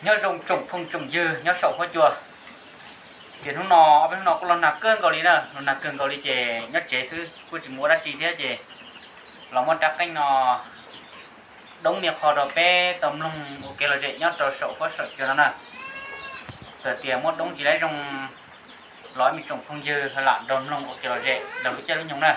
Nyob zoo tsoom phooj tsoom ywg nyob saum huab cua. Tias hnub no, ob peb hnub no kuj los nag kawg nkaus li na, los nag kawg nkaus li ces nyob tsev xwb kuj tsis mus ua dab tsi thiab ces los muab rab qeej no doob niag qho rau peb tau mloog ua kev lom zem nyob rau saum huab saum cua no na. Txawm tias muaj doob tsis laib zoo los ib me tsoom phooj ywg lam nrog mloog ua kev lom zem rau lub caij lub nyoog na.